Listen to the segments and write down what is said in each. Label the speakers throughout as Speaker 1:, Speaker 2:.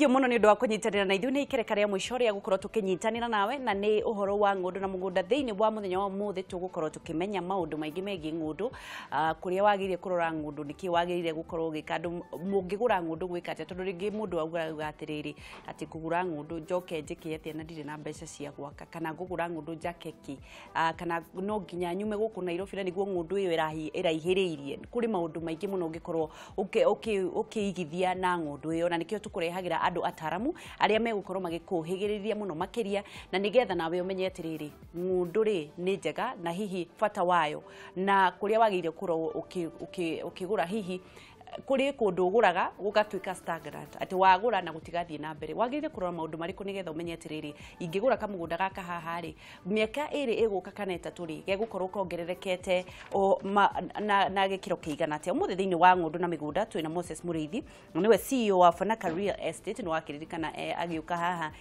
Speaker 1: Thengiũ mũno nĩ ũndũ wa kũnyitanĩra na ithuĩ. Nĩ ikereka rĩa mũico rĩa gũkorwo tũkĩnyitanĩra nawe, na nĩ ũhoro wa ng'ũndũ na mũgũnda. Thĩinĩ wa mũthenya wa ũmũthĩ tũgũkorwo tũkĩmenya maũndũ maingĩ megiĩ ng'ũndũ, kũrĩa wagĩrĩire kũrora ng'ũndũ, nĩkĩ wagĩrĩire gũkorwo ũgĩka, andũ mũngĩgũra ng'ũndũ gwĩka atĩa, tondũ rĩngĩ mũndũ augaga atĩrĩrĩ, atĩ kũgũra ng'ũndũ njoke njĩke atĩa na ndirĩ na mbeca cia gwaka, kana ngũgũra ng'ũndũ njake kĩ, kana no nginya nyume gũkũ Nairobi na nĩguo ng'ũndũ ĩyo ĩraihĩrĩirie. Kũrĩ maũndũ maingĩ mũno ũngĩkorwo ũkĩigithia na ng'ũndũ ĩyo, na nĩkĩo tũkũrehagĩra andũ ataramu arĩa megũkorwo magĩkũhĩgĩrĩria mũno makĩria, na nĩgetha nawe ũmenye atĩrĩrĩ, ng'ũndũ rĩ nĩ njega na hihi bata wayo na kũrĩa wagĩrĩire gũkorwo ũkĩgũra. Hihi kũrĩ kũndũ ũgũraga gũgatuĩka stagnant, atĩ wagũra na gũtigathiĩ na mbere, wagĩrĩire kũrora maũndũ marĩkũ nĩgetha ũmenye atĩrĩrĩ, ingĩgũra kamũgũnda gaka haha rĩ, mĩaka 2 ĩgũka kana 3 rĩ, gegũkorwo kongererekete o, na gĩkĩro kĩigana atĩa. Ũmũthĩ thĩinĩ wa ng'ũndũ na mĩgũnda twĩna Moses Mũrĩithi, na nĩwe CEO wa Fanaka Real Estate. Nĩ wakĩririkana agĩũka haha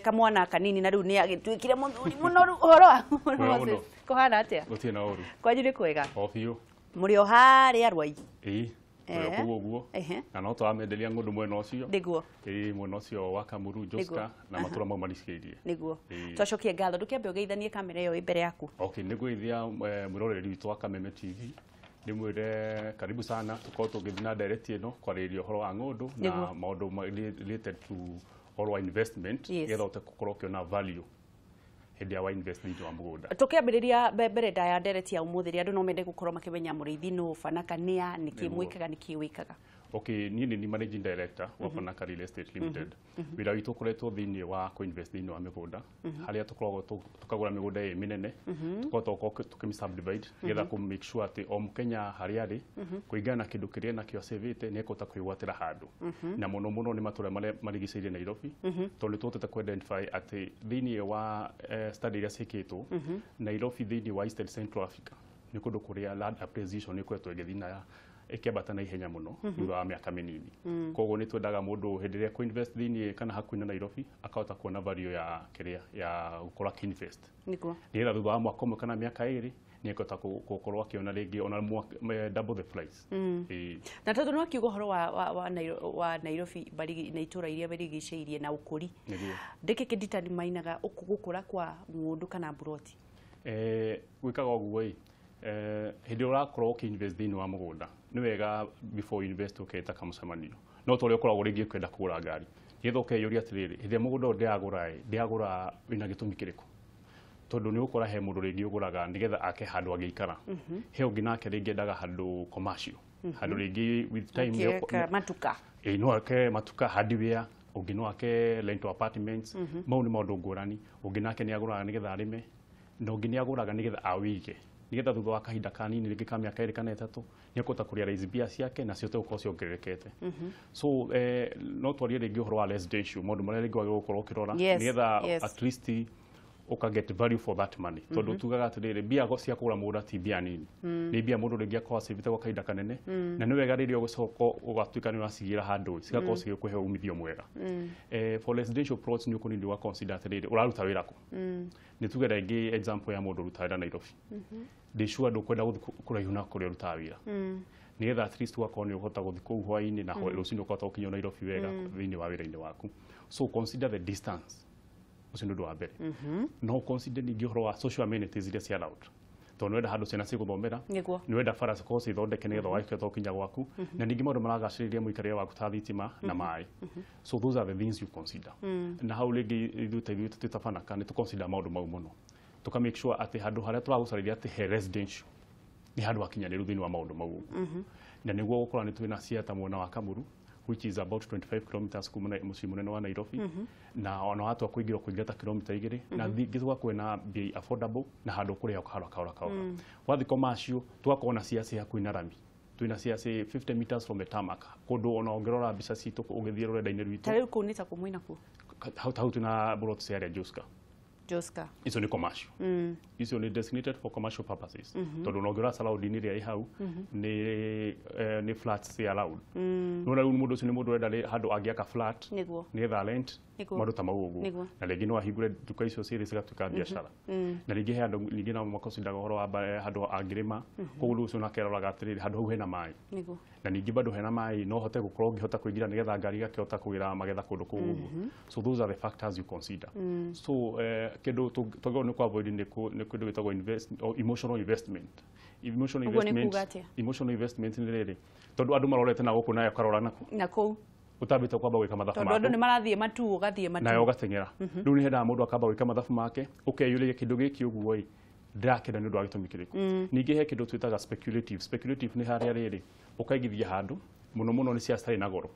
Speaker 1: kamwana kanini, na rĩu nĩ agĩtuĩkire mũthuri mũno. Rĩu ũhoro wa
Speaker 2: Wega
Speaker 1: Moses,
Speaker 2: mũno.
Speaker 1: kũhana atĩa?
Speaker 2: Gũtirĩ na ũru.
Speaker 1: Kwanyu nĩ kwega?
Speaker 2: O biũ.
Speaker 1: Mũrĩ o harĩa Rwai?
Speaker 2: Ĩĩ, tũrĩ o kũu ũguo. Na no tũramenderia ng'ũndũ mwena ũcio. Ĩĩ, mwena ũcio wa Kamuru, Joska na matũra mau maricĩirie. Ĩĩ.
Speaker 1: Twacokie ngatho. Ndũkĩambe ũgeithanie kamera ĩyo ĩ mbere yaku.
Speaker 2: Okay, nĩ ngũgeithia mwĩroreri witũ wa Kameme TV, ndĩmwĩre karibu sana, tũkorwo tũgĩthiĩ na ndereti ĩno kwarĩrĩria ũhoro wa ng'ũndũ na maũndũ related to ũhoro wa investment, nĩgetha ũhote gũkorwo ũkĩona value hĩndĩ ya wa invest thĩinĩ wa mũgũnda.
Speaker 1: Tũkĩambĩrĩria mbere ndaya ndereti ya ũmũthĩ rĩ, andũ no mende gũkorwo makĩmenya Mũrĩithi nũ, Fanaka nĩa, nĩkĩ mwĩkaga, nĩkĩ wĩkaga?
Speaker 2: Okay, niĩ nĩ managing director wa Fanaka Real Estate Limited. Wĩra witũ ũkoretwo thĩinĩ wa kũ-invest thĩinĩ wa mĩgũnda, harĩa tũkoragwo tũkagũra mĩgũnda ĩ mĩnene, tũkoragwo tũkĩmĩ subdivide nĩgetha kũ make sure atĩ o Mũkenya harĩa arĩ, kũringana na kĩndũ kĩrĩa nakĩo acĩvĩte, nĩ ekũhota kwĩgwatĩra handũ. Na mũno mũno nĩ matũra marĩa marigicĩirie Nairobi, tondũ nĩ tũhotete kũ identify atĩ thĩinĩ wa study iria ciĩkĩtwo, Nairobi thĩinĩ wa East and Central Africa nĩ kũndũ kũrĩa land appreciation ĩkoretwo ĩgĩthiĩ na ĩkĩambata na ihenya mũno thutha wa mĩaka mĩnini. Koguo nĩ twendaga mũndũ hĩndĩ ĩrĩa kũ-invest thĩinĩ kana hakuhĩ na Nairobi akahota kuona value ya kĩrĩa ya gũkorwo akĩ-invest, nĩgetha thutha wa mwaka 1 kana mĩaka 2 nĩ ekũhota gũkorwo akĩona rĩngĩ ona double the price. Ĩĩ.
Speaker 1: Na tondũ nĩ wakiuga ũhoro wa Nairobi na itũra iria marigicĩirie na ũkũri, ndĩkĩ kĩnditanimainaga gũkũra kwa ng'ũndũ kana mburoti?
Speaker 2: Gwĩkaga ũguo ĩ, hĩndĩ ĩrĩa ũrakorwo ũkĩ-invest thĩinĩ wa mũgũnda, nĩ wega before you invest ũketa kamũcemanio, no ta ũrĩa ũkoragwo rĩngĩ ũkĩenda kũgũra ngari, nĩgetha ũkeyũria atĩrĩrĩ, hĩndĩ ĩrĩa mũgũnda ũyũ ndĩragũra ĩ, ndĩragũra wĩna gĩtũmi kĩrĩkũ? Tondũ nĩ ũgũkora he mũndũ rĩngĩ ũgũraga nĩgetha ake handũ angĩikara, he ũngĩ nake rĩngĩ endaga handũ commercial, handũ rĩngĩ with time
Speaker 1: Ũkĩaka matuka.
Speaker 2: Ĩĩ, no ake matuka, hardware, ũngĩ no ake rental apartments. Mau nĩ maũndũ ngũrani. Ũngĩ nake nĩ agũraga nĩgetha arĩme, na ũngĩ nĩ agũraga nĩgetha awĩige, nĩgetha thutha wa kahinda kanini rĩngĩ ka mĩaka 2 kana 3 nĩ ekũhota kũ-realize mbia ciake na cihote gũkorwo ciongererekete. So no twarie rĩngĩ ũhoro wa residential, maũndũ marĩa rĩngĩ wagĩrĩirwo gũkorwo ũkĩrora nĩgetha at least ũka get value for that money, tondũ tugaga atĩrĩrĩ, mbia cia kũgũra mũgũnda ti mbia nini, nĩ mbia mũndũ rĩngĩ akorwo acĩvĩte gwa kahinda kanene, na nĩ wega rĩrĩa ũgũcoka ũgatuĩka nĩ ũracigĩra handũ cigakorwo cigĩkũhe umithio mwega. For residential plots nĩ ũkũnini wa consider atĩrĩrĩ, ũraruta wĩra kũ? Nĩ tuge rĩngĩ example ya mũndũ ũrutaga wĩra Nairobi, ndĩ sure ndũkwenda gũthiĩ kũraihu na kũrĩa ũrutaga wĩra, nĩgetha at least ũgakorwo nĩ ũhota gũthiĩ kũu hwaĩ-inĩ na rũcinĩ ũkahota gũkinya Nairobi wega thĩinĩ wa wĩra-inĩ waku. So consider the distance, ũcio nĩ ũndũ wa mbere. No consider ningĩ ũhoro wa social amenities iria cia around, tondũ nĩ wenda handũ ciana cigũthomera, nĩ wenda bara cikorwo cithondeke nĩgetha ũgakĩhota gũkinya gwaku, na ningĩ maũndũ maragacĩrĩria mũikarĩre waku ta thitima na maĩ. So those are the things you consider. Na hau rĩngĩ ithuĩ ta ithuĩ twĩ ta Fanaka nĩ tũ-consider maũndũ mau mũno, tũka make sure atĩ handũ harĩa tũragũcarĩria atĩ he residential nĩ handũ hakinyanĩru thĩinĩ wa maũndũ mau ũguo. Na nĩguo gũkorwo nĩ twĩna ciata mwena wa Kamuru, which is about 25 kilometers kuma na mũciĩ mũnene wa Nairobi, na ona watua kũingĩra kũingĩra ta kilomita 2, na ningĩ tũgakorwo na bei affordable na handũ ũkũrĩha kahora kahora kahora. Wathiĩ commercial, tũgakorwo na cia ci hakuhĩ na rami, twĩna cia ci 50 meters from the tarmac, kũndũ ona ũngĩrora mbica citũ ũgĩthiĩ rũrenda-inĩ rwitũ.
Speaker 1: Ta rĩu kũu nĩ ta kũ mwĩna kuo?
Speaker 2: Hau twĩna plot cia Joska.
Speaker 1: Joska.
Speaker 2: Icio nĩ commercial, icio nĩ designated for commercial purposes, tondũ ona ũngĩrora surrounding ĩrĩa ĩ hau nĩ flats cia allowed. Nĩwona rĩu mũndũ ũcio nĩ mũndũ ũrenda handũ angĩaka flat nĩgetha rent. Maũndũ ta mau ũguo.
Speaker 1: Nĩguo.
Speaker 2: Na rĩngĩ no ahingũre nduka icio cierĩ cigatuĩka biacara. Na rĩngĩ he andũ ningĩ nao makocindaga ũhoro wa handũ angĩrĩma, koguo rĩu ũcio nake aroraga atĩrĩrĩ, handũ hau hena maĩ.
Speaker 1: Nĩguo.
Speaker 2: Na ningĩ bado hena maĩ, no hote gũkorwo ngĩhota kũingĩra nĩgetha ngari igakĩhota kũgĩra magetha kũndũ kũu ũguo. So those are the factors you consider. So kĩndũ twagĩrĩirwo nĩ kũ-avoid nĩ kĩndũ gĩtagwo invest or emotional investment. Emotional
Speaker 1: Ũguo nĩ
Speaker 2: investment,
Speaker 1: kuga atĩa?
Speaker 2: emotional investment nĩ rĩrĩ, tondũ andũ marorete na gũkũ nawe ũkarora naku
Speaker 1: Na kũu.
Speaker 2: Ũtambĩte kwamba gwĩka mathabu
Speaker 1: Tondũ andũ
Speaker 2: maku
Speaker 1: nĩ marathiĩ matu, ũgathiĩ matu.
Speaker 2: Nawe ũgateng'era. Rĩu nĩ hendaga mũndũ akamba gwĩka mathabu make, ũkeyũria kĩndũ gĩkĩ ũguo ĩ ndĩrakĩenda nĩ ũndũ wa gĩtũmi kĩrĩkũ. Ningĩ he kĩndũ twĩtaga speculative. Speculative nĩ harĩa rĩrĩ ũkaigithia handũ mũno mũno nĩ cia citarĩ na goro,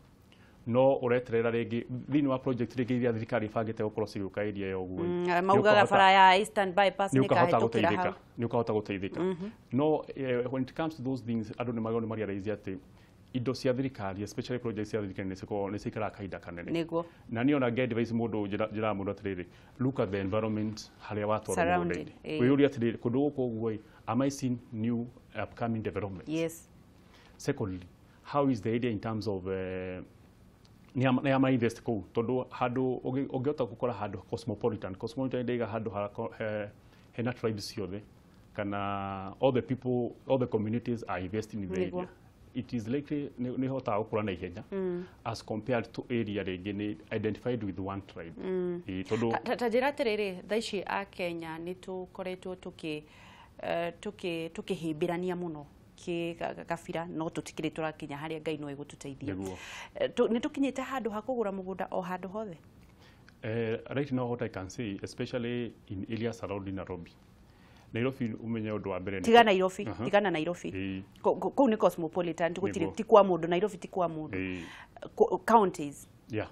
Speaker 2: no ũreterera rĩngĩ thĩinĩ wa project rĩngĩ iria thirikari ĩbangĩte gũkorwo cigĩũka area ĩyo ũguo ĩ.
Speaker 1: Maugaga bara ya Eastern Bypass
Speaker 2: Nĩ
Speaker 1: nĩ
Speaker 2: ũkahota
Speaker 1: ĩkahĩtũkĩra
Speaker 2: gũteithĩka
Speaker 1: hau.
Speaker 2: Nĩ ũkahota gũteithĩka. No when it comes to those things, andũ nĩ magĩrĩirwo nĩ marealize atĩ indo cia thirikari, especially projects cia thirikari, nĩ cikoragwo nĩ cikaraga kahinda kanene.
Speaker 1: Nĩguo.
Speaker 2: Na niĩ ona ngĩ-advise mũndũ, njĩraga mũndũ atĩrĩrĩ, look at the environment harĩa watwarwo
Speaker 1: Surrounding,
Speaker 2: mũgũnda-inĩ. Wĩyũrie atĩrĩrĩ, kũndũ gũkũ ũguo ĩ, am I seeing new upcoming developments? Secondly, how is the area in terms of nĩ ama invest kũu? Tondũ handũ ũngĩhota gũkora handũ cosmopolitan, cosmopolitan ndĩiga handũ hena tribes ciothe kana all the people, all the communities are investing in the
Speaker 1: Nĩguo.
Speaker 2: area, it is likely nĩ hotaga gũkũra na ihenya as compared to area rĩngĩ nĩ identified with one tribe. Ĩĩ, tondũ
Speaker 1: Ta njĩra atĩrĩrĩ, thaa ici a Kenya nĩ tũkoretwo tũkĩhĩmbĩrania mũno kĩ gabira, no tũtikĩrĩ tũrakinya harĩa Ngai no ĩgũtũteithia.
Speaker 2: Nĩguo.
Speaker 1: Nĩ tũkinyĩte handũ ha kũgũra mũgũnda o handũ hothe?
Speaker 2: Right now what I can say, especially in areas surrounding Nairobi, Nairobi umenye ũndũ wa mbere nĩ
Speaker 1: Tiga Nairobi.
Speaker 2: Aha.
Speaker 1: Tigana Nairobi.
Speaker 2: Ĩĩ.
Speaker 1: Kũu nĩ cosmopolitan, gũtirĩ
Speaker 2: Nĩguo.
Speaker 1: ti kwa mũndũ, Nairobi ti kwa mũndũ.
Speaker 2: Ĩĩ.
Speaker 1: Counties.
Speaker 2: Yeah.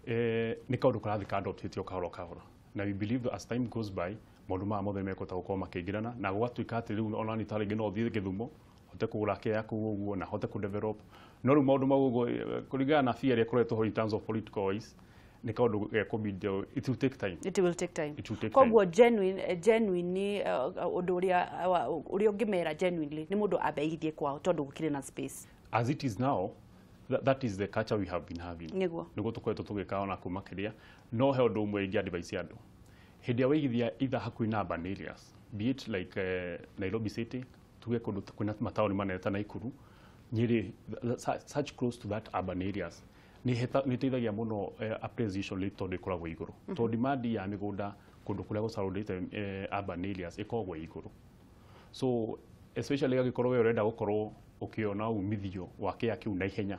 Speaker 2: Nĩ kaũndũ karathiĩ ka-adoptĩtio kahora kahora, na we believe that as time goes by maũndũ maya mothe mekũhota gũkorwo makĩingĩrana na gũgatuĩka atĩ rĩu ona nĩ ta rĩngĩ no ũthiĩ Gĩthumo hote kũgũra kĩaya kũu ũguo na hote kũdevelop. No rĩu maũndũ mau ũguo, kũringana na fear ĩrĩa ĩkoretwo ho in terms of political wise, nĩ kaũndũ gekũbidi, it will take time.
Speaker 1: It will take time.
Speaker 2: It will take.
Speaker 1: Koguo genuine nĩ ũndũ ũrĩa ũngĩmera genuinely nĩ mũndũ ambe aigithie kwao tondũ gũkĩrĩ na space.
Speaker 2: As it is now, that is the culture we have been having.
Speaker 1: Nĩguo.
Speaker 2: Nĩguo tũkoretwo tũgĩka ona kuma kĩrĩa. No he ũndũ ũmwe ingĩ advise andũ: hĩndĩ ĩrĩa waigithia either hakuhĩ na urban areas, be it like Nairobi city, tuge kũndũ kwĩna mataũni manene ta Nakuru, Nyeri, such close to that urban areas, nĩ ĩteithagia mũno appreciation rate tondũ ĩkoragwo igũrũ, tondũ demand ya mĩgũnda kũndũ kũrĩa gũsurroundĩte urban areas ĩkoragwo ĩ igũrũ. So especially angĩkorwo we ũrenda gũkorwo ũkĩona umithio wa kĩaya kĩu na ihenya,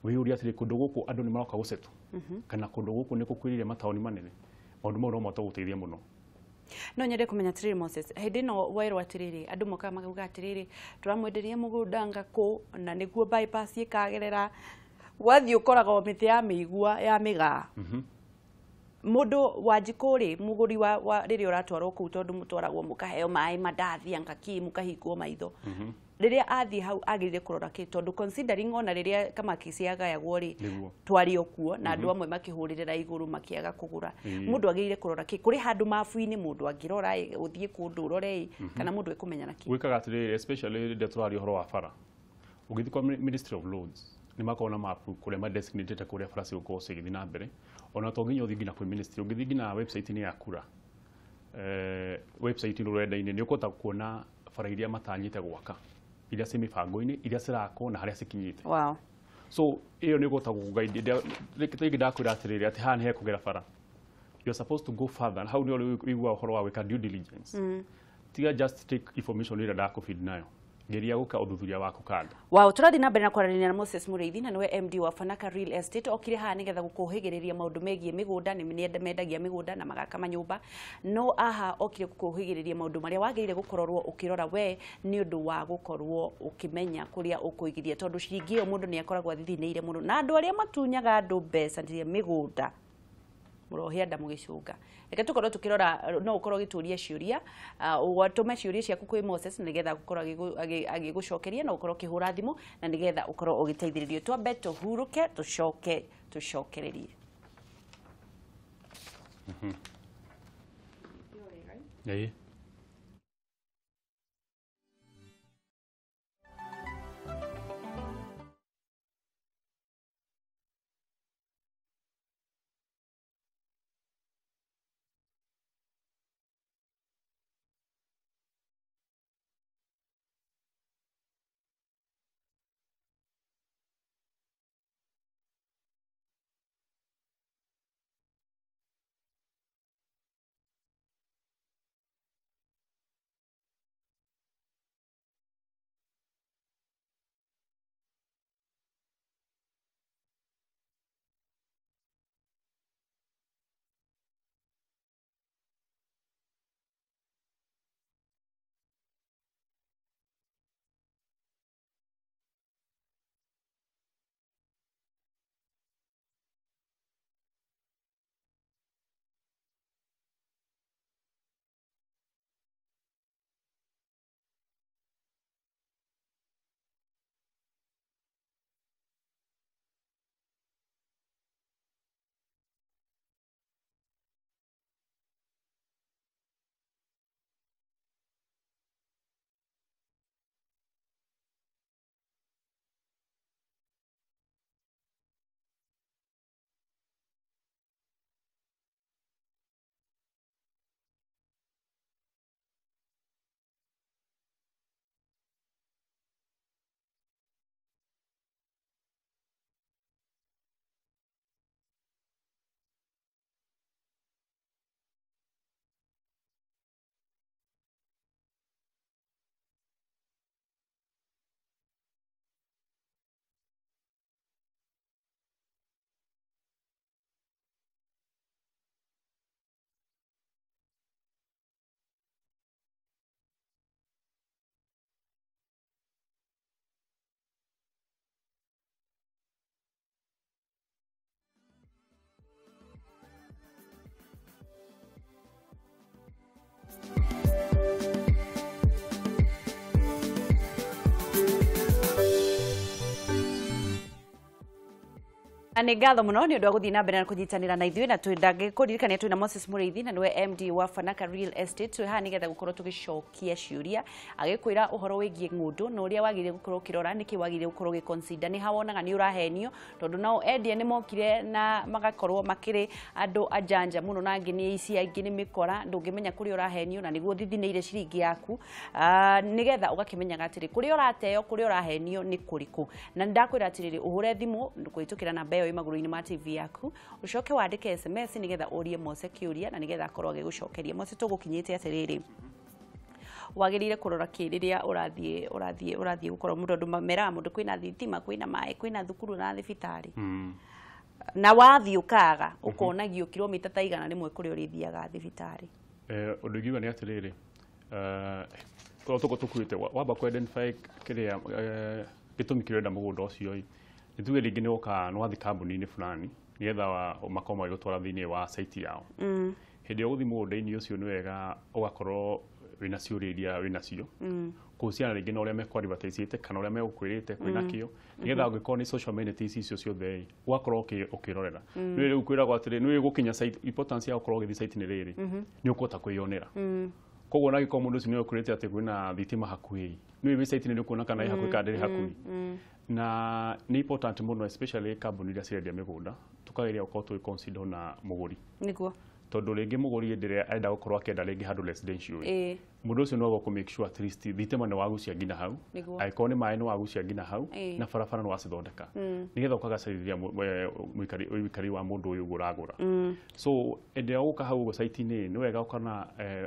Speaker 2: wĩyũrie atĩrĩ, kũndũ gũkũ andũ nĩ maroka gũsettle kana kũndũ gũkũ nĩ gũkuhĩrĩirie mataũni manene? Maũndũ mau no mahote gũteithia mũno.
Speaker 1: No nyende kũmenya atĩrĩrĩ, Moses, hĩndĩ ĩno werwo atĩrĩrĩ, andũ mokaga makauga atĩrĩrĩ, tũramwenderia mũgũnda ngakũ na nĩguo bypass ĩkagerera, wathiĩ ũkoraga o mĩtĩ ya mĩigua ya mĩgaa. Mũndũ wa njikũ rĩ, mũgũri wa rĩrĩa ũratwarwo kũu, tondũ mũtwaragwo mũkaheo maĩ mandathi anga kĩ, mũkahingwo maitho, rĩrĩa athiĩ hau agĩrĩire kũrora kĩ? Tondũ considering ona rĩrĩa Kamakisi yagayagwo rĩ,
Speaker 2: Nĩguo.
Speaker 1: twarĩ o kuo na andũ amwe makĩhũrĩrĩra igũrũ makĩaga kũgũra. Mũndũ agĩrĩire kũrora kĩ? Kũrĩ handũ mabu-inĩ mũndũ angĩrora ĩ, ũthiĩ kũndũ ũrore ĩ, kana mũndũ ekũmenya na kĩ?
Speaker 2: Gwĩkaga atĩrĩrĩ, especially rĩrĩa tũraria ũhoro wa bara, ũgĩthiĩ kwa Ministry of Roads nĩ makoragwo na mapu kũrĩa madesignated kũrĩa bara cigũkorwo cigĩthiĩ na mbere. Ona to nginya ũthiĩ nginya kwĩ ministry, ũngĩthiĩ nginya website-inĩ ya KURA, website rũrenda-inĩ, nĩ ũkũhota kuona bara iria matanyĩte gwaka, iria ciĩ mĩbango-inĩ, iria cirakwo na harĩa cikinyĩte. So ĩyo nĩ ĩkũhota gũkũguide. Rĩngĩ ndakwĩra atĩrĩrĩ, atĩ haha nĩ hekũgera bara, you are supposed to go further. Hau nĩ ũiguaga ũhoro wa gwĩka due diligence. Tiga just take information ĩrĩa ndakũfeed nayo, geria gwĩka ũthuthuria waku kando.
Speaker 1: Wow, tũrathiĩ na mbere na kwaranĩria na Moses Mũrĩithi na nĩwe MD wa Fanaka Real Estate. Okire haha nĩgetha gũkũhĩgĩrĩria maũndũ megiĩ mĩgũnda, nĩ mendagia mĩgũnda na magaka manyũmba, no aha okire gũkũhĩgĩrĩria maũndũ marĩa wagĩrĩire gũkorwo ũkĩrora we nĩ ũndũ wa gũkorwo ũkĩmenya kũrĩa ũkũigithia, tondũ ciringi ĩyo mũndũ nĩ akoragwo athithinĩire mũno, na andũ arĩa matunyaga andũ mbeca cia mĩgũnda mũrohĩa nda mũgĩcũnga. Reke tũkorwo tũkĩrora, no ũkorwo ũgĩtũria ciũria, ũtũme ciũria ciaku kwĩ Moses nĩgetha gũkorwo agĩgũcokeria, no ũkorwo ũkĩhũra thimũ na nĩgetha ũkorwo ũgĩteithĩrĩrio. Twambe tũhurũke, tũcoke tũcokererie.
Speaker 2: Ĩĩ.
Speaker 1: Nĩ ngatho mũno nĩ ũndũ wa gũthiĩ na mbere na kũnyitanĩra na ithuĩ, na ndangĩkũririkania twĩna Moses Mũrĩithi na nĩwe MD wa Fanaka Real Estate. Twĩ haha nĩgetha gũkorwo tũgĩcokia ciũria agĩkwĩra ũhoro wĩgiĩ ng'ũndũ na ũrĩa wagĩrĩire gũkorwo ũkĩrora, nĩkĩ wagĩrĩire gũkorwo ũgĩconsider, nĩ ha wonaga nĩ ũrahenio, tondũ nao endia nĩ mokire na magakorwo makĩrĩ andũ anjanja mũno, na angĩ nĩ aici, angĩ nĩ mĩkora, ndũngĩmenya kũrĩa ũrahenio na nĩguo ũthithinĩire ciringi yaku, nĩgetha ũgakĩmenyaga atĩrĩ kũrĩa ũrateo, kũrĩa ũrahenio nĩ kũrĩkũ. Na nĩndakwĩra atĩrĩrĩ, ũhũre thimũ kũhĩtũkĩra namba ĩyo ĩ magũrũ-inĩ ma TV yaku, ũcoke wandĩke SMS nĩgetha ũrie Mose kĩũria na nĩgetha akorwo agĩgũcokeria. Mose, tũgũkinyĩte atĩrĩrĩ, wagĩrĩire kũrora kĩ rĩrĩa ũrathiĩ gũkorwo mũndũ, andũ meraga mũndũ kwĩna thitima, kwĩna maĩ, kwĩna thukuru na thibitarĩ, na wathiĩ ũkaga ũkonagio kilomita ta 100 kũrĩa ũrĩthiaga thibitarĩ.
Speaker 2: Ũndũ ingiuga nĩ atĩrĩrĩ, tũkorwo tũkuĩte wamba kũ identify kĩrĩa gĩtũmi kĩrĩa ũrenda mũgũnda ũcio ĩ, nĩ tuge rĩngĩ nĩ woka nĩ wathiĩ kambuni-inĩ fulani nĩgetha makorwo magĩgũtwara thĩinĩ wa site yao. Hĩndĩ ĩrĩa ũgũthiĩ mũgũnda-inĩ ũcio nĩ wega ũgakorwo wĩna ciũria iria wĩnacio kuhusiana rĩngĩ na ũrĩa mekũ-advertisĩte kana ũrĩa megũkwĩrĩte kwĩna kĩo, nĩgetha angĩkorwo nĩ social amenities icio ciothe ĩ, ũgakorwo ũkĩrorera. Nĩ rĩu kwĩragwo atĩrĩ, nĩ gũkinya site, importance ya gũkorwo ũgĩthiĩ site nĩ rĩrĩ, nĩ ũkũhota kwĩyonera. Koguo ona angĩkorwo mũndũ ũcio nĩ egũkwĩrĩte atĩ kwĩna thitima hakuhĩ, nĩ wĩ site nĩ ũkuona kana ĩ hakuhĩ kana ndĩrĩ hakuhĩ. Na nĩ important mũno, especially kambuni iria cirendia mĩgũnda, tũkageria gũkorwo tũgĩ consider na mũgũri,
Speaker 1: nĩguo
Speaker 2: tondũ rĩngĩ mũgũri hĩndĩ ĩrĩa arenda gũkorwo akĩenda rĩngĩ handũ residential ĩ, mũndũ ũcio no gũkũ make sure at least thitima nĩ wagucia nginya hau, angĩkorwo nĩ maĩ nĩ wagucia nginya hau, na barabara nĩ wacithondeka, nĩgetha ũkagacĩrithia ũikari wa mũndũ ũyũ ũguo ũragũra. So hĩndĩ ĩrĩa ũgũka hau ũguo site-inĩ, nĩ wega ũkona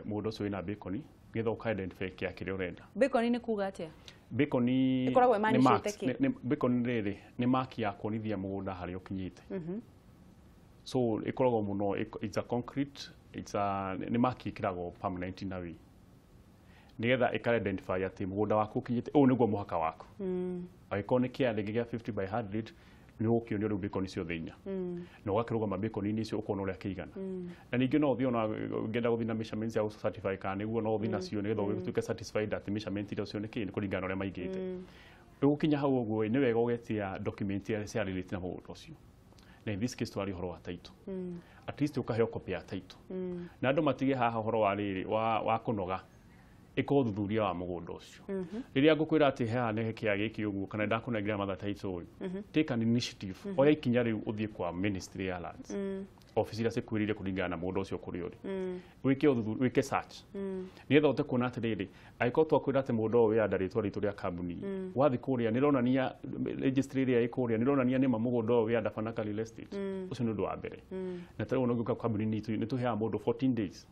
Speaker 2: mũgũnda ũcio wĩna beacon, nĩgetha ũka identify kĩa kĩrĩa ũrenda.
Speaker 1: Beacon nĩ kuga atĩa?
Speaker 2: Beacon
Speaker 1: Ĩkoragwo
Speaker 2: nĩ
Speaker 1: ĩmanicĩte
Speaker 2: marks,
Speaker 1: kĩ?
Speaker 2: Beacon rĩrĩ nĩ mark ya kuonithia mũgũnda harĩa ũkinyĩte. So ĩkoragwo mũno, it's a concrete, it's a nĩ mark ĩkĩragwo permanent in a way, nĩgetha ĩka identify atĩ mũgũnda waku ũkinyĩte ũũ nĩguo mũhaka waku. Angĩkorwo nĩ kĩa rĩngĩ gĩa 50 by 100, nĩ ũgũkĩonio rĩu beacon ciothe inya, na ũgakĩrũgama beacon-inĩ icio ũkona ũrĩa kĩigana. Na ningĩ no ũthiĩ, ona ũngĩenda gũthiĩ na measurements ya gũ certify kana nĩguo, no ũthiĩ nacio nĩgetha ũgĩtuĩke satisfied atĩ measurement iria ũcio nĩ kĩ nĩ kũringana na ũrĩa maigĩte. Ũgũkinya hau ũguo nĩ wega ũgetia document iria cia relate na mũgũnda ũcio, na in this case twaria ũhoro wa title, at least ũkaheo copy ya title, na andũ matige haha ũhoro wa rĩrĩ wa kũnoga ĩka ũthuthuria wa mũgũnda ũcio. Rĩrĩa ngũkwĩra atĩ haha nĩ kĩa gĩkĩ ũguo kana ndakũnengera mother title ũyũ, take an initiative, oya ikinya rĩu ũthiĩ kwa Ministry ya Lands, office iria cikuĩrĩire kũringana na mũgũnda ũcio kũrĩa ũrĩ, wĩke ũthuthuria, wĩke search, nĩgetha ũhote kuona atĩrĩrĩ, angĩkorwo twakwĩra atĩ mũgũnda ũyũ wĩ under rĩtwa ritũ rĩa kambuni, wathiĩ kũrĩa nĩronania registry ĩrĩa ĩ kũrĩa nĩronania nĩma mũgũnda ũyũ wĩ under Fanaka Real Estate. Ũcio nĩ ũndũ wa mbere. Na ta rĩu ona ũngĩũka kambuni-inĩ itũ, nĩ tũheaga mũndũ 14 days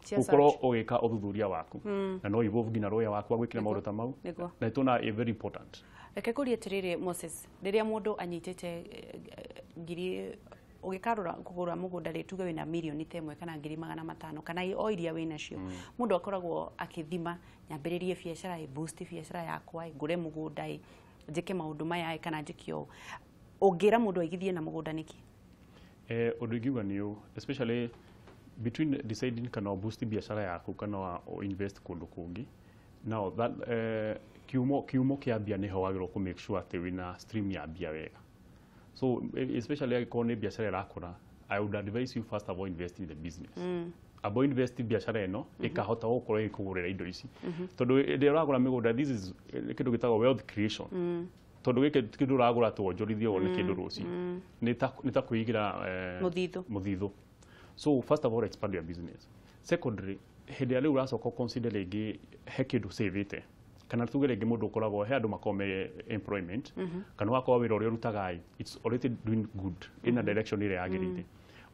Speaker 1: Cia
Speaker 2: gũkorwo
Speaker 1: search.
Speaker 2: ũgĩka ũthuthuria waku, na no involve nginya lawyer waku agwĩkĩra maũndũ ta mau, na nĩtuona ĩ very important.
Speaker 1: Reke kũrie atĩrĩrĩ, Moses, rĩrĩa mũndũ anyitĩte ngiri ũgĩkarũra kũgũra mũgũnda rĩ, tuge wĩna mirioni ta 1 kana 500,000 kana o iria wĩnacio, mũndũ akoragwo akĩthima, nyambĩrĩrie biacara ĩ, boost biacara yakwa ĩ, ngũre mũgũnda ĩ, njĩke maũndũ maya ĩ, kana njĩke ũũ. Ũngĩra mũndũ aigithie na mũgũnda nĩkĩ?
Speaker 2: Ũndũ ingiuga nĩ ũũ, especially between deciding kana boost biacara yaku kana invest kũndũ kũngĩ, now that kiumo kĩa mbia nĩho wagĩrĩirwo kũ make sure atĩ wĩna stream ya mbia wega. So especially angĩkorwo nĩ biacara ĩrakũra, I would advise you first of all invest in the business. Abo invest biacara ĩno ĩkahota gũkorwo ĩgĩkũgũrĩra indo ici, tondũ hĩndĩ ĩrĩa ũragũra mĩgũnda, this is kĩndũ gĩtagwo wealth creation, tondũ gĩkĩ ti kĩndũ ũragũra twonjorithie wone kĩndũ rũciũ, nĩ ta kwĩigĩra
Speaker 1: Mũthithũ.
Speaker 2: Mũthithũ. So first of all, expand your business. Secondary, hĩndĩ ĩrĩa rĩu ũracoka consider rĩngĩ he kĩndũ save-ĩte, kana tuge rĩngĩ mũndũ ũkoragwo he andũ makoragwo me employment, kana ũgakorwo wĩra ũrĩa ũrutaga ĩ, it's already doing good in a direction ĩrĩa yagĩrĩire,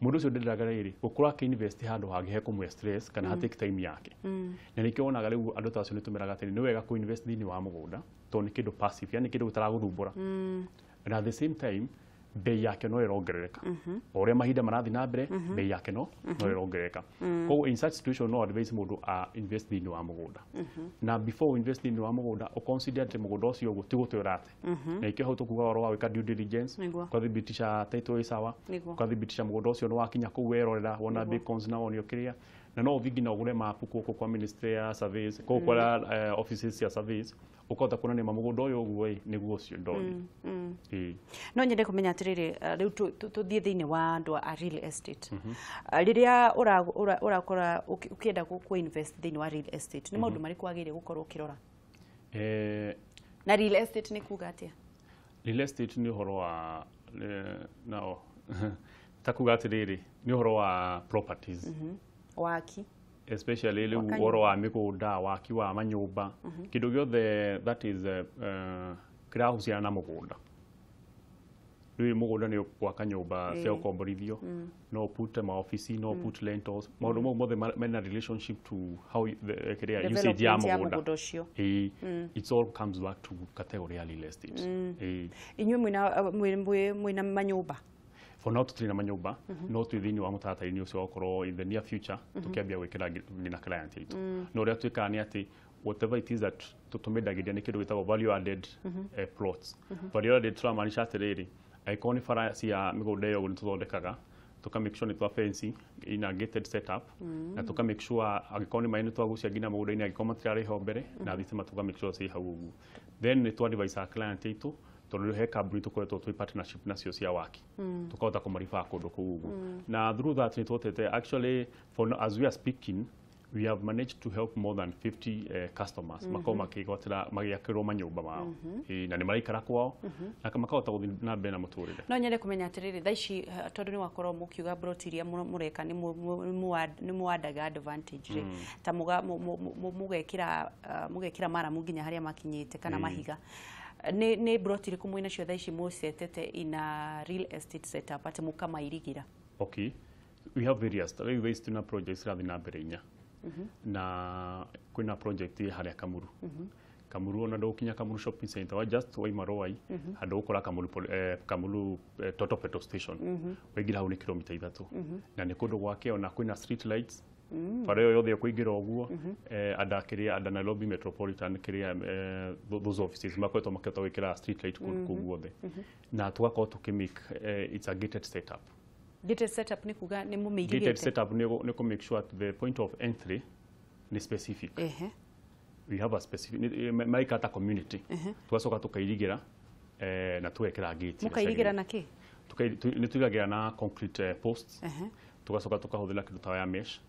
Speaker 2: mũndũ ũcio ndendaga rĩrĩ gũkorwo akĩ-invest handũ hangĩ hekũmũhe stress kana ha take time yake. Na nĩkĩo wonaga rĩu andũ ta acio nĩ tũmeraga atĩrĩ, nĩ wega kũ-invest thĩinĩ wa mũgũnda tondũ nĩ kĩndũ passive, yani kĩndũ gĩtaragũthumbũra, and at the same time bei yake no ĩrongerereka o ũrĩa mahinda marathiĩ na mbere, bei yake no ĩrongerereka. Koguo in such situation no advise mũndũ a invest thĩinĩ wa mũgũnda, na before invest thĩinĩ wa mũgũnda, ũconsider atĩ mũgũnda ũcio ũguo ti gũte ũrate, na ikĩo hau tũkuga ũhoro wa gwĩka due diligence, ũkathibitisha title ĩ sawa, ũkathibitisha mũgũnda ũcio nĩ wakinya kũu werorera wona beacons na wonio kĩrĩa, Na no ũthiĩ nginya ũgũre mapu gũkũ kwa ministry ya surveys, gũkũ kwa offices cia surveys, ũkahota kuona nĩma mũgũnda ũyũ ũguo ĩ nĩguo ũcio ndoni. Ĩĩ.
Speaker 1: No nyende kũmenya atĩrĩrĩ, rĩu tũthiĩ thĩinĩ wa andũ a real estate. Rĩrĩa ũrakora ũkĩenda kũ invest thĩinĩ wa real estate, nĩ maũndũ marĩkũ wagĩrĩire gũkorwo ũkĩrora? Na real estate nĩ kuga atĩa?
Speaker 2: Real estate nĩ ũhoro wa nao ta kuga atĩrĩrĩ, nĩ ũhoro wa properties.
Speaker 1: Waki.
Speaker 2: Especially rĩu
Speaker 1: Waka
Speaker 2: ũhoro wa mĩgũnda, waki wa manyũmba, kĩndũ gĩothe that is kĩrahusiana na mũgũnda. Rĩu mũgũnda nĩ gwaka nyũmba cia gũkomborithio, no put maobici, no put rentals, maũndũ mau mothe mena relationship to how the kĩrĩa usage ya
Speaker 1: Development ya
Speaker 2: mũgũnda.
Speaker 1: mũgũnda ũcio.
Speaker 2: Ĩĩ, it all comes back to category ya real estate. Ĩĩ.
Speaker 1: Inyuĩ mwĩna manyũmba?
Speaker 2: For now tũtirĩ na manyũmba, no twĩ thĩinĩ wa mũtaratara-inĩ ũcio wa gũkorwo in the near future tũkĩambia gwĩkĩra nginya client aitũ. No ũrĩa twĩkaga nĩ atĩ whatever it is that tũmendagĩria nĩ kĩndũ gĩtagwo value added plots. Value added tũramaanisha atĩrĩrĩ, angĩkorwo nĩ bara cia mĩgũnda ĩyo ũguo nĩ tũthondekaga, tũka make sure nĩ twa fence in a gated setup, na tũka make sure angĩkorwo nĩ maĩ nĩ twagucia nginya mũgũnda-inĩ angĩkorwo matirarĩ ho mbere, na thitima tũka make sure ciĩ hau ũguo. Then nĩ twa advise our client aitũ, tondũ he kambuni tũkoretwo twĩ partnership nacio cia waki, tũkahota kũmaribaa kũndũ kũu ũguo. Na through that nĩ tuhotete actually, for now, as we are speaking, we have managed to help more than 50 customers makorwo makĩgwatĩra magĩakĩrwo manyũmba mao. Ĩĩ, na nĩ maraikara kwao na makahota gũthiĩ na mbere na mũtũrĩre.
Speaker 1: No nyende kũmenya atĩrĩrĩ, thaa ici tondũ nĩ wakorwo mũkiuga broti iria mũreka nĩ mũandaga advantage rĩ, ta mũgekĩra maramu nginya harĩa makinyĩte kana mahiga, nĩ broti irĩkũ mwĩnacio thaa ici mũcetete in a real estate setup atĩ mũkamairigĩra?
Speaker 2: Okay, we have various. Rĩu thaa ici twĩna projects irathiĩ na mbere inya, na kwĩna project ĩ harĩa Kamuru. Kamuru ona ndũgũkinya Kamuru shopping center, wa just waima Rwai handũ ũkora Kamuru, Kamuru Total petrol station, waingĩra hau nĩ kilomita 3, na nĩ kũndũ gwake ona kwĩna street lights, bara ĩyo yothe ũkũingĩra ũguo, anda kĩrĩa anda Nairobi Metropolitan kĩrĩa those offices makoretwo makĩhota gwĩkĩra street light kũndũ kũu guothe, na tũgakorwo tũkĩ it's a gated setup.
Speaker 1: Gated setup nĩ kuga nĩ
Speaker 2: Gated
Speaker 1: mũmĩirigĩte?
Speaker 2: setup nĩ kũ make sure at the point of entry nĩ specific. We have a specific maika ta community, tugacoka tukairigĩra na tugekĩra gate.
Speaker 1: Mũkairigĩra na kĩ?
Speaker 2: Nĩ tuiragĩra na concrete posts, tugacoka tukahũthĩra kĩndũ ta wire mesh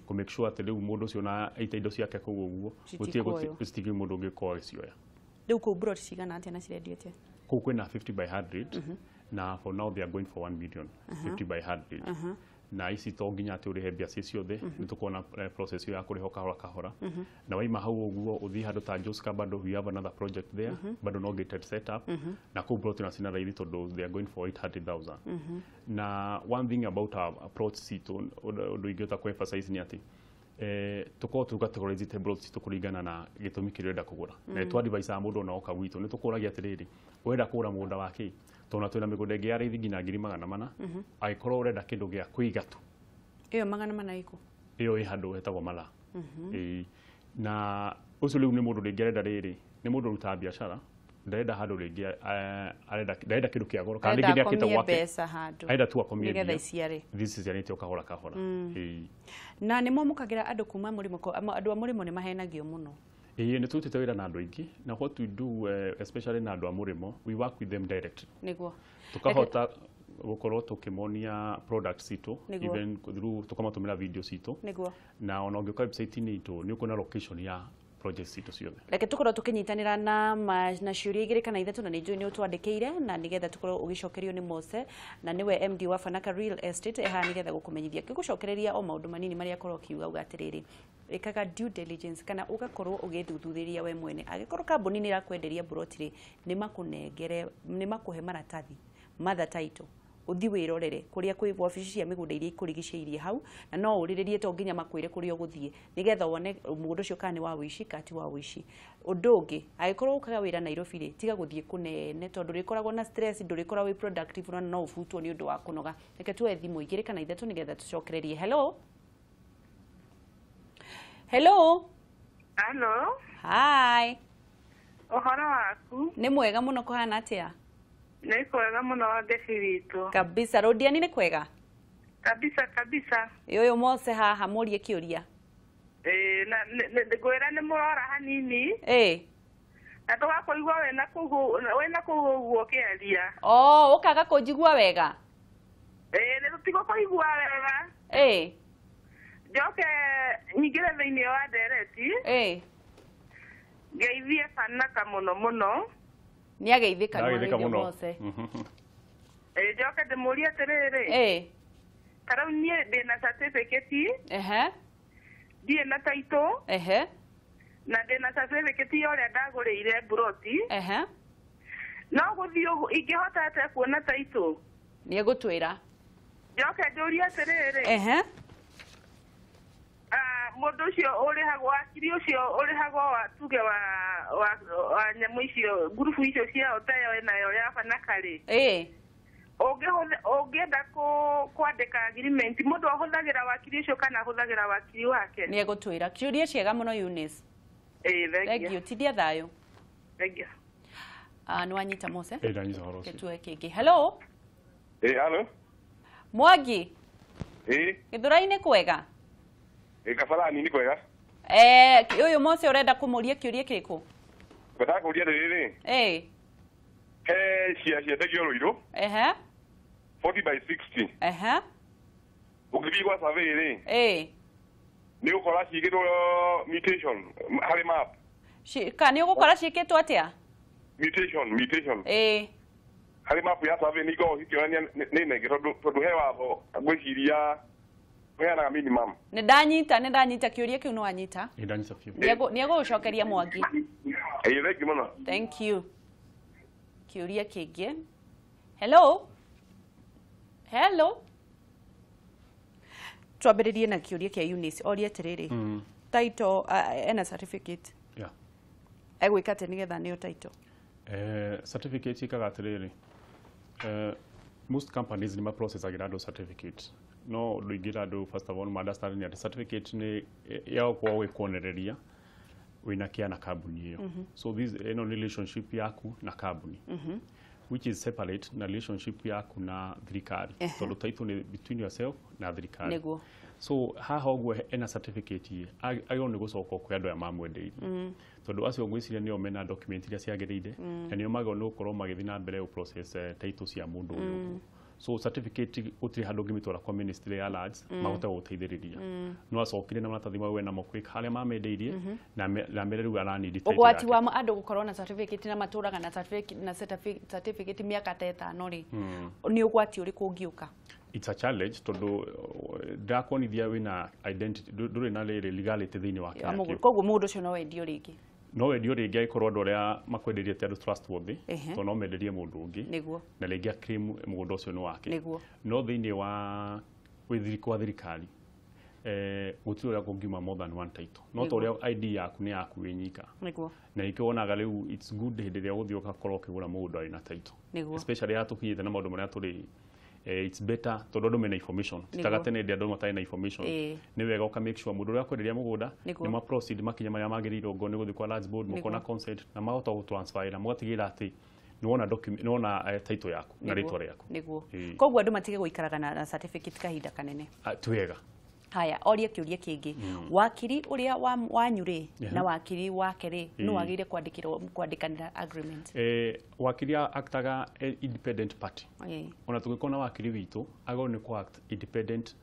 Speaker 2: kũ make sure atĩ rĩu mũndũ ũcio na aita indo ciake kũu ũguo
Speaker 1: Citikuoywo.
Speaker 2: Gũtirĩ mũndũ ũngĩkorwo agĩcioya.
Speaker 1: Rĩu kũu broti cigana atĩa na cirendio atĩa?
Speaker 2: Kũu kwĩna 50 by 100, na for now they are going for 1 million, 50 by 100. Na ici to nginya atĩ ũrĩhe mbia ciĩ ciothe, nĩ tũkuona process ĩyo ya kũrĩha o kahora kahora. Na waima hau ũguo ũthiĩ handũ ta Joska, bado we have another project there, bado no gated setup, na kũu plot na cina raithi tondũ they are going for 800,000. Na one thing about our approach citũ, ũndũ ingĩhota kũ emphasize nĩ atĩ tũkorwo tũ categorizĩte plot citũ kũringana na gĩtũmi kĩrĩa ũrenda kũgũra, na nĩ twadvisaga mũndũ ona oka gwitũ nĩ tũkũragia atĩrĩrĩ, ũrenda kũgũra mũgũnda wa kĩ, tondũ na twĩna mĩgũnda ĩngĩ ya raithi nginya 400,000 angĩkorwo ũrenda kĩndũ gĩa kũiga tu.
Speaker 1: Ĩyo 400 ĩkũ?
Speaker 2: Ĩyo ĩ handũ hetagwo Malaa. Ĩĩ, na ũcio rĩu nĩ mũndũ rĩngĩ arenda rĩrĩ, nĩ mũndũ ũrutaga biacara, ndarenda handũ rĩngĩ arenda, ndarenda kĩndũ kĩa goro kana
Speaker 1: Arenda
Speaker 2: rĩngĩ nĩ akĩte
Speaker 1: akomie
Speaker 2: gwake
Speaker 1: mbeca handũ
Speaker 2: arenda tu akomie
Speaker 1: nĩgetha
Speaker 2: mbia
Speaker 1: iciare.
Speaker 2: This ciarĩte o kahora kahora. Ĩĩ.
Speaker 1: Na nĩ mwamũkagĩra andũ kuma mũrĩmo? Andũ a mũrĩmo nĩ mahenagio mũno.
Speaker 2: Ĩĩ, nĩ tũrutĩte wĩra na andũ aingĩ, na what we do, especially na andũ a mũrĩmo, we work with them directly, tukahota gũkorwo tũkĩmonia products citũ, even through tũkamatũmĩra video citũ, na ona ũngĩũka website-inĩ itũ nĩ ũkuona location ya projects citũ ciothe.
Speaker 1: Reke tũkorwo tũkĩnyitanĩra na ciũria igĩrĩ kana ithatũ, na nĩ njũĩ nĩ ũtwandĩkĩire, na nĩgetha tũkorwo ũgĩcokerio nĩ Mose, na nĩwe MD wa Fanaka Real Estate ehaha, nĩgetha gũkũmenyithia ngĩgũcokereria o maũndũ manini marĩa akorwo akiuga uga atĩrĩrĩ, ĩkaga due diligence kana ũgakorwo ũgĩthuthurĩria we mwene. Angĩkorwo kambuni nĩ ĩrakwenderia buroti rĩ, nĩ makũnengere, nĩ makũhe maratathi mother title, ũthiĩ wĩrorere kũrĩa kwĩ wabici cia mĩgũnda iria ikũrigicĩirie hau, na no ũrĩrĩrie, to nginya makwĩre kũrĩa ũgũthiĩ, nĩgetha wone mũgũnda ũcio kana nĩ wa ũici kana ti wa ũici. Ũndũ ũngĩ, angĩkorwo ũkaga wĩra Nairobi rĩ, tiga gũthiĩ kũnene tondũ ndũrĩkoragwo na stress, ndũrĩkoragwo wĩ productive, na no ũbutwo nĩ ũndũ wa kũnoga. Reke tuoe thimũ igĩrĩ kana ithatũ nĩgetha tũcokererie. Hello, hello.
Speaker 3: Hello.
Speaker 1: Hi.
Speaker 3: Ũhoro waku?
Speaker 1: Nĩ mwega mũno, kũhana atĩa?
Speaker 3: Nĩ kwega mũno, Wangeci witũ.
Speaker 1: Kabisa. Rũdiani nĩ kwega?
Speaker 3: Kabisa kabisa.
Speaker 1: Ũyũ Mose haha mũrie kĩũria.
Speaker 3: Na ngwĩra nĩ mũrora hanini. Na tũgakũigua wĩna kũu ũguo ũkĩaria.
Speaker 1: Oh, ũkaga kũnjigua wega?
Speaker 3: Nĩ tũtigũkũigua wega. Njoke nyingĩre thĩinĩ wa ndereti. Ngeithie Fanaka mũno mũno.
Speaker 1: Nĩ ageithĩka mũno Mose.
Speaker 3: Njoke ndĩmũrie atĩrĩrĩ. Ta rĩu niĩ ndĩna certificate. Ndirĩ na title. Na ndĩna certificate ya ũrĩa ndagũrĩire mburoti. No gũthiĩ ingĩhota atĩa kuona title?
Speaker 1: Nĩ egũtwĩra.
Speaker 3: Njoke njũrie atĩrĩrĩ. Mũndũ ũcio ũrĩhagwo, wakiri ũcio ũrĩhagwo wa tuge wa nyamũ icio, ngurubu icio ciao ta ĩyo ĩnayo ya Fanaka rĩ. Ũngĩenda kwandĩka agreement, mũndũ ahũthagĩra wakiri ũcio kana ahũthagĩra wakiri wake?
Speaker 1: Nĩ egũtwĩra. Kĩũria ciega mũno Eunice.
Speaker 3: Thank
Speaker 1: you. Tindia thayũ.
Speaker 3: Thank you.
Speaker 1: Nĩ wanyita Mose?
Speaker 2: Ndanyita ũhoro ũcio.
Speaker 1: Gĩtue kĩngĩ. Hello.
Speaker 4: Hello.
Speaker 1: Mwangi. Gĩthũrai-inĩ kwega?
Speaker 4: Kabara nĩ kwega.
Speaker 1: Ũyũ Mose ũrenda kũmũria kĩũria kĩrĩkũ?
Speaker 4: Ngwendaga kũria rĩrĩ. He cia ciendagio Rũirũ. 40 by 60. Ũngĩthiĩ gwa survey rĩ. Nĩ ũgũkora ciĩkĩtwo mutation harĩ map.
Speaker 1: Ka nĩ ũgũkora ciĩkĩtwo atĩa?
Speaker 4: Mutation. Harĩ map ya survey nĩ ikoragwo cikĩonania nĩ nenge tondũ he watho ngwĩciria ũheanaga minimum.
Speaker 1: Nĩ ndanyita kĩũria kĩu nĩ wanyita.
Speaker 2: Nĩ ndanyita biũ.
Speaker 1: Nĩ egũgũcokeria Mwangi.
Speaker 4: Thank you mũno.
Speaker 1: Thank you. Kĩũria kĩngĩ. Hello. Hello. Twambĩrĩrie na kĩũria kĩa Eunice. Oria atĩrĩrĩ. Title ena certificate.
Speaker 2: Yeah.
Speaker 1: Egwĩka atĩa nĩgetha nĩyo title?
Speaker 2: Certificate ĩkaga atĩrĩrĩ. Most companies nĩ maprocessagĩra andũ certificate. No ndũingĩra andũ first of all ma understand nĩ atĩ certificate nĩ ya gũkorwo gĩkuonereria wĩna kĩa na kambuni ĩyo. So this ĩno nĩ relationship yaku na kambuni. Which is separate na relationship yaku na thirikari. Tondũ title nĩ between yourself na thirikari.
Speaker 1: Nĩguo.
Speaker 2: So haha ũguo ena certificate agĩrĩirwo nĩ gũcoka kwĩ andũ aya mamwendeirie. Tondũ acio ngwĩciria nĩo mena document iria ciagĩrĩire na nĩo magĩrĩirwo nĩ gũkorwo magĩthiĩ na mbere gũ process title cia mũndũ ũyũ ũguo. So certificate gũtirĩ handũ ũngĩmĩtwara kwa ministry ya lands mahote gũgũteithĩrĩria. No acokire na maratathi mau ena mo kwĩ harĩa mamendeirie na mere rĩu aranidi title
Speaker 1: Ũgwati
Speaker 2: yake.
Speaker 1: wa andũ gũkorwo na certificate na matũraga na certificate mĩaka ta ĩtano rĩ, nĩ ũgwati ũrĩkũ ũngĩũka?
Speaker 2: It's a challenge tondũ ndakuonithia wĩna identity ndũrĩ na rĩrĩ legality thĩinĩ wa kĩrĩa kĩu.
Speaker 1: Koguo mũndũ ũcio no endio rĩngĩ.
Speaker 2: No wendio rĩngĩ angĩkorwo andũ arĩa makwendeirie ti andũ trustworthy tondũ no menderie mũndũ ũngĩ.
Speaker 1: Nĩguo.
Speaker 2: Na rĩngĩ claim mũgũnda ũcio nĩ wake.
Speaker 1: Nĩguo.
Speaker 2: No thĩinĩ wa kwa thirikari gũtirĩ ũrĩa kũngiuma more than one title. No ta ũrĩa ID yaku nĩ yaku wĩ nyika.
Speaker 1: Nĩguo.
Speaker 2: Na nĩkĩo wonaga rĩu it's good hĩndĩ ĩrĩa ũgũthiĩ ũgakorwo ũkĩgũra mũgũnda wĩna title.
Speaker 1: Nĩguo.
Speaker 2: Especially haha tũkinyĩte na maũndũ marĩa tũrĩ it's better tondũ andũ mena information. Titaga tene hĩndĩ andũ matarĩ na information. Nĩ wega ũka make sure mũndũ ũrĩa akwenderia mũgũnda nĩ ma proceed makinya marĩa magĩrĩirwo ngo nĩ gũthiĩ kwa lands board mũkona consent na mahota gũ transfer na mũgatigĩrĩra atĩ nĩ wona document nĩ wona title yaku na rĩtwa rĩaku.
Speaker 1: Nĩguo. Koguo andũ matige gũikaraga na certificate kahinda kanene.
Speaker 2: Ti wega.
Speaker 1: Haya, oria kĩũria kĩngĩ. Wakiri ũrĩa wanyu rĩ na wakiri wake rĩ no wagĩrĩire kwandĩkanĩra agreement?
Speaker 2: Wakiri actaga independent party. Ona tũngĩkorwo na wakiri witũ agĩrĩirwo nĩ kũ act independent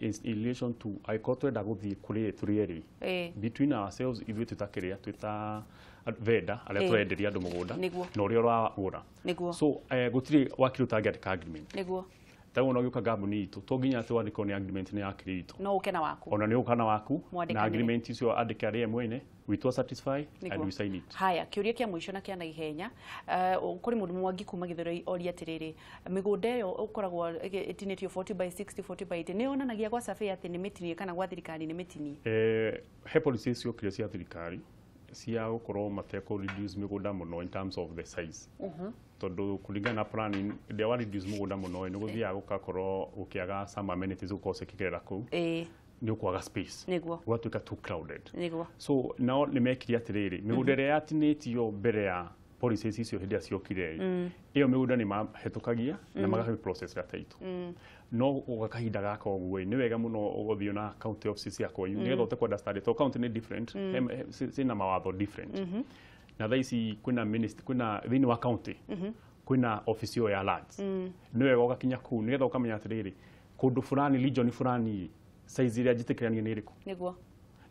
Speaker 2: in relation to angĩkorwo twenda gũthiĩ kũrĩ tũrĩ erĩ. Between ourselves ithuĩ twĩta kĩrĩa twĩta vendor arĩa tũrenderia andũ mũgũnda na ũrĩa ũragũra. So gũtirĩ wakiri ũtangĩandĩka agreement.
Speaker 1: Nĩguo.
Speaker 2: Taguo no gĩũka kambuni itũ to nginya atĩ wandĩkwo nĩ agreement nĩ wakiri witũ.
Speaker 1: No ũke na waku.
Speaker 2: Ona nĩ ũka na waku na agreement icio andĩke arĩa mwene witũ satisfy and we sign it.
Speaker 1: Haya, kĩũria kĩa mũico na kĩa naihenya. Kũrĩ mũndũ Mwangi kuma Gĩthũrai oria atĩrĩrĩ, mĩgũnda ĩyo ũkoragwo ĩtinĩtio 40 by 60 40 by 80 nĩ yonanagia gwa survey atĩ nĩ mĩtinie kana gwa thirikari nĩ mĩtinie?
Speaker 2: He policy ciokire cia thirikari cia gũkorwo matekũ reduce mĩgũnda mũno in terms of the size. Tondũ kũringana na planning hĩndĩ ĩrĩa wa reduce mũgũnda mũno nĩ gũthiaga gũgakorwo gũkĩaga some amenities gũkorwo cikĩgerera kũu. Nĩ ũkwaga space.
Speaker 1: Nĩguo.
Speaker 2: Gũgatuĩka too crowded.
Speaker 1: Nĩguo.
Speaker 2: So nao nĩ mekire atĩrĩrĩ, mĩgũnda ĩrĩa yatinĩtio mbere ya Policies icio hĩndĩ ĩrĩa ciokire ĩyo mĩgũnda nĩ mahĩtũkagia na magahe process ya title. No gwa kahinda gaka ũguo nĩ wega mũno ũgũthiĩ na county office cia kwanyu nĩgetha ũhote ku understand, to county nĩ different, ciĩna mawatho different. Na thaa ici kwĩna ministry, kwĩna thĩinĩ wa county kwĩna office ĩyo ya lands. Nĩ wega ũgakinya kũu nĩgetha ũkamenya atĩrĩrĩ, kũndũ fulani, region fulani, size ĩrĩa njĩtĩkĩranie nĩ ĩrĩkũ,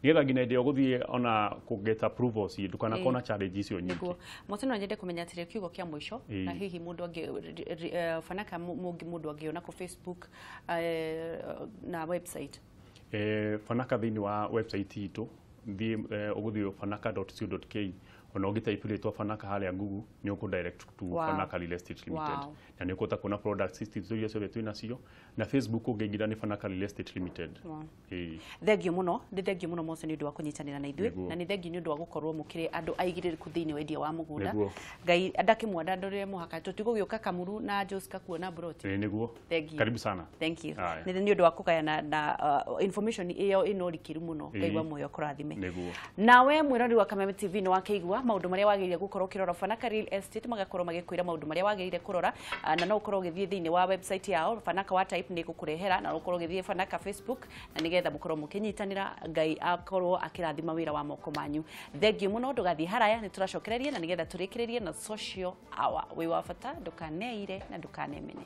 Speaker 2: nĩgetha nginya hĩndĩ ĩyo ũgũthiĩ ona kũ get approvals ndũkanakorwo na challenge icio nyingĩ.
Speaker 1: Nĩguo Mose, no nyende kũmenya atĩrĩ, kiugo kĩa mũico, na hihi mũndũ angĩ Fanaka mũndũ angĩona kũ Facebook na website?
Speaker 2: Fanaka thĩinĩ wa website itũ, thiĩ ũgũthiĩ fanaka.co.ke, ona ũngĩtype rĩtwa Fanaka harĩa Google nĩ ũkũ direct to Fanaka Real Estate Limited, na nĩ ũkũhota kuona products ici iria ciothe twĩ nacio. Na Facebook ũngĩingĩra nĩ Fanaka Real Estate Limited. Ĩĩ.
Speaker 1: Thengio mũno, nĩ thengio mũno Mose nĩ ũndũ wa kũnyitanĩra na ithuĩ, na nĩ thengio nĩ ũndũ wa gũkorwo mũkĩrĩ andũ aigĩrĩrĩku thĩinĩ wa wendia wa mũgũnda. Ngai ndakĩmwandandũrĩre mũhaka tũtigũgĩũka Kamuru na Joska kuona broti.
Speaker 2: Ĩĩ, nĩguo.
Speaker 1: Thank you.
Speaker 2: Karibu sana.
Speaker 1: Thank you.
Speaker 2: Haya.
Speaker 1: Nĩ ũndũ wa kũgayana na information ĩyo ĩna ũrikĩru mũno. Ngai wa muoyo kũrathime. Nawe mwĩrori wa Kameme TV nĩ wakĩigua maũndũ marĩa wagĩrĩire gũkorwo ũkĩrora. Fanaka Real Estate magakorwo magĩkwĩra maũndũ marĩa wagĩrĩire kũrora, na no ũkorwo ũgĩthiĩ thĩinĩ wa website yao Fanaka wa type nĩ ĩgũkũrehera, na ũkorwo ũgĩthiĩ Fanaka Facebook na nĩgetha mũkorwo mũkĩnyitanĩra. Ngai akorwo akĩrathima wĩra wa moko manyu. Thengiũ mũno, ndũgathiĩ haraya, nĩ tũracokereria na nĩgetha tũrĩkĩrĩrie na social hour. Wĩ wa bata, ndũkaneire na ndũkanemene.